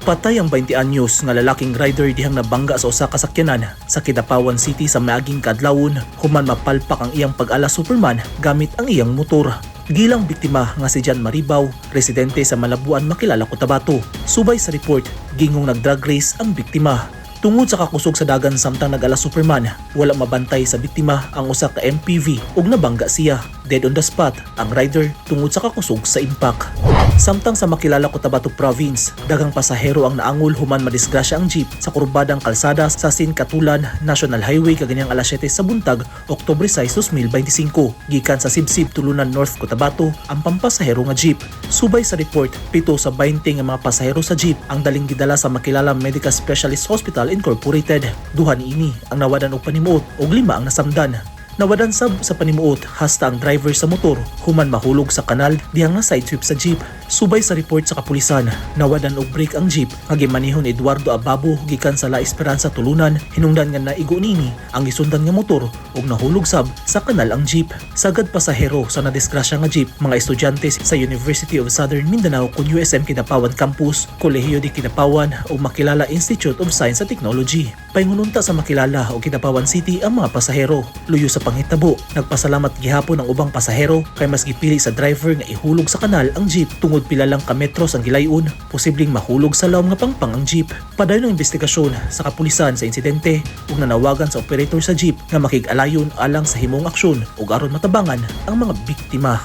Patay ang 20 anyos nga lalaking rider dihang nabangga sa usa ka sakyanan sa Kidapawan City sa miaging kaadlawon human mapalpak ang iyang pag-ala Superman gamit ang iyang motor. Gilang biktima nga si John Maribaw, residente sa Malabuan, Makilala, Cotabato. Subay sa report, gingong nag-drag race ang biktima. Tungod sa kakusog sa dagan samtang nag-ala Superman, wala mabantay sa biktima ang usa ka MPV ug nabangga siya. Dead on the spot ang rider tungod sa kakusog sa impact. Samtang sa Makilala, Cotabato Province, daghang pasahero ang naangol human madisgrasya ang jeep sa kurbadang kalsada sa Sinkatulan National Highway kaganyang alas 7 sa buntag, Oktubre 6, 2025. Gikan sa Sibsib, Tulunan North, Cotabato ang pampasahero nga jeep. Subay sa report, 7 sa 20 nga mga pasahero sa jeep ang daling gidala sa Makilala Medical Specialist Hospital Incorporated. Duha niini ang nawadan og panimuot ug lima ang nasamdan. Nawadan sab sa panimuot hasta ang driver sa motor human mahulog sa kanal dihang na side sweep sa jeep. Subay sa report sa kapulisan, nawadan og brake ang jeep nga gimanehon ni Eduardo Ababo gikan sa La Esperanza, Tulunan, hinungdan nga naigo nini ang gisundan nga motor ug nahulog sab sa kanal ang jeep. Sagad pasahero sa nadisgrasya nga jeep mga estudyante sa University of Southern Mindanao kun USM Kidapawan Campus, Kolehiyo de Kidapawan ug Makilala Institute of Science and Technology. Paingon unta sa Makilala ug Kidapawan City ang mga pasahero. Luyo sa panghitabo, nagpasalamat gihapon ang ubang pasahero kay mas gipili sa driver nga ihulog sa kanal ang jeep tungod pila lang ka metros ang gilayon, posibleng mahulog sa lawom nga pangpang ang jeep. Padayon ang investigasyon sa kapulisan sa insidente ug nanawagan sa operator sa jeep nga makig-alayon alang sa himong aksyon ug aron matabangan ang mga biktima.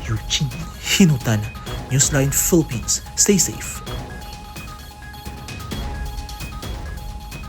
Eugene Hinutan, Newsline Philippines. Stay safe